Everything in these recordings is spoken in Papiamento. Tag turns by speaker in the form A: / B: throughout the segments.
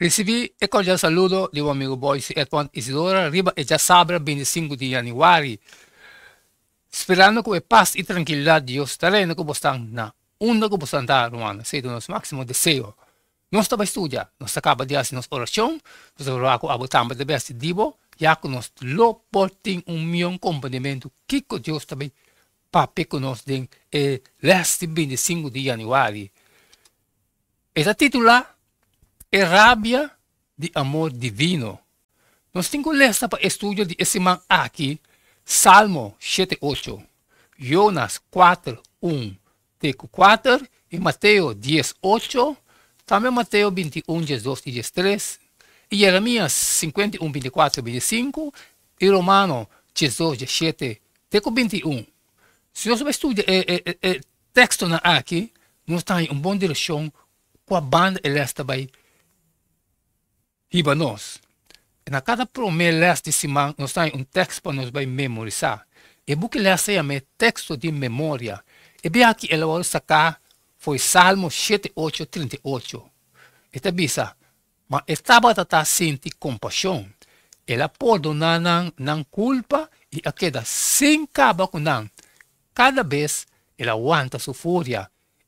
A: Risibí e kordial saludo di bo amigo Boyce Edmond Isidora riba e djasabra 25 di yanüari. Sperando ku e pas i trankilidat di Dios ta reina ku bosnan na unda ku bosnan ta, rumannan. Esei ta nos máksimo deseo. Nos ta bai studia, nos ta kaba di hasi nos orashon, nos ta proba ku abo tambe ta bai hasi di bo, ya ku nos lo por tin un mion komprendimentu kiko Dios ta bai papia ku nos den e lès di 25 di yanüari. E ta titulá E Rabia di Amor Divino. Nos tin ku lesa pa e studio di e siman aki Salmo shete ocho, Jonas kuater un te ku kuater i Mateo dies ocho, tambe Mateo 21 12 i 13, i Jeremias 51 24 25 i Romano 12 17 te ku 21. Si nos bai studia e e e tekstonan aki, nos ta haña un bon direkshon kua banda e lès ta bai hiba nos. Na kada promé lès di siman nos ta haña un tèkst pa nos bai memorisá. E buki lès ta yam'é Teksto di Memoria. E biaha aki el a wòrdu saká for di Salmo shete ocho 38. E ta bisa, Ma e tabata ta sinti kompashon. El a pordoná nan nan kulpa i a keda sin kaba ku nan. Kada bes el a wanta su furia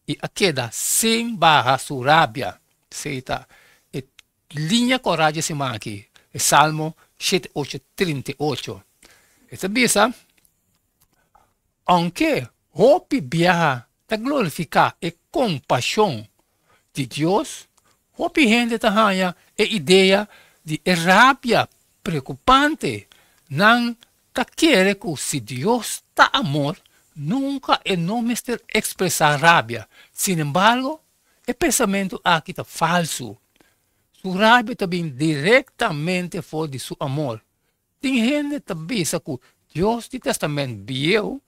A: i a keda sin baha su rabia. Esei ta e liña kòrá dje siman aki, e Salmo shete ocho 38. E ta bisa, Ounke hopi biaha ta glorifiká e kompashon di Dios, hopi hende ta haña e idea di e rabia preokupante. Nan ta kere ku si Dios ta amor, nunka e no mester ekspresá rabia. Sinembargo, e pensamentu aki ta falsu. Su rabia ta bin direktamente for di su amor. Tin hende ta bisa ku Dios di Tèstamènt Bieu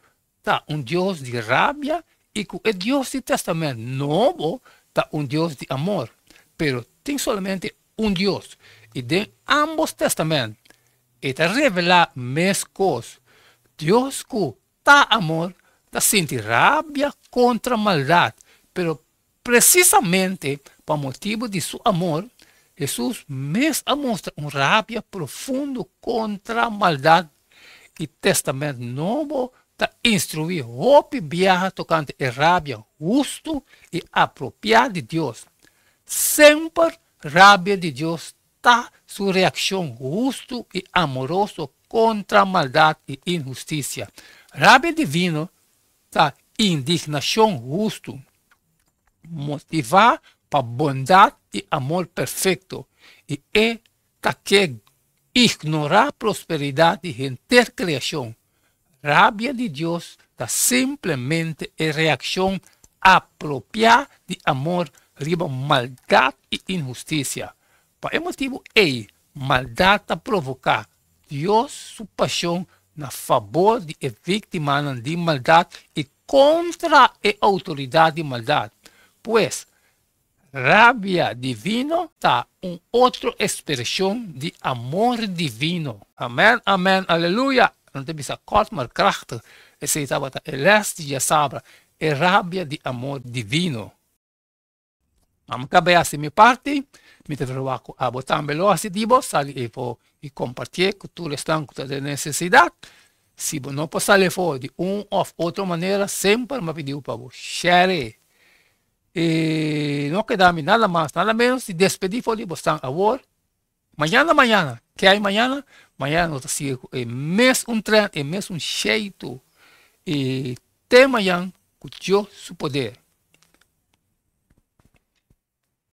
A: ta un Dios di rabia i ku e Dios di Tèstamènt Nobo ta un Dios di amor. Pero tin solamente un Dios, i den ámbos tèstamènt e ta revelá meskos. Dios ku ta amor ta sinti rabia kontra maldat, pero Presisamente pa motibu di su amor, Hesus mes a mustra un rabia profundo kontra maldat, i Tèstamènt Nobo ta instruí hopi biaha tokante e rabia hustu i apropiá di Dios. Semper rabia di Dios ta su reakshon hustu i amoroso kontra maldat i inhustisia. Rabia divino ta indignashon hustu, motivá pa bondat i amor perfekto, i e ta ke ignorá prosperidat di henter kreashon. Rabia di Dios ta simplemente e reakshon apropiá di amor riba maldat i inhustisia. Pa e motibu ei, maldat ta provoká Dios su pashon na fabor di e víktimanan di maldat i kontra e outoridat di maldat. Pues, rabia divino ta un otro ekspreshon di amor divino. Amen, amen, aleluya! Nan ta bisa kort maar krachtig. Esei tabata e lès di djasabra, e rabia di amor divino. Amo ta bai hasi mi parti, mi ta verwagt ku abo tambe lo hasi di bo, sali efo i kompartié ku tur esnan ku ta den nesesidat. Si bo no por sali efo di un òf otro manera, semper mi a pidi bo pa bo share. I no keda mi nada mas nada menos di despedí for di bosnan awor. Mañana mañana, ke hay mañana? Mañana nos ta sigui ku e mes un tren, e mes un sheitu. I te mañan ku Dios su poder.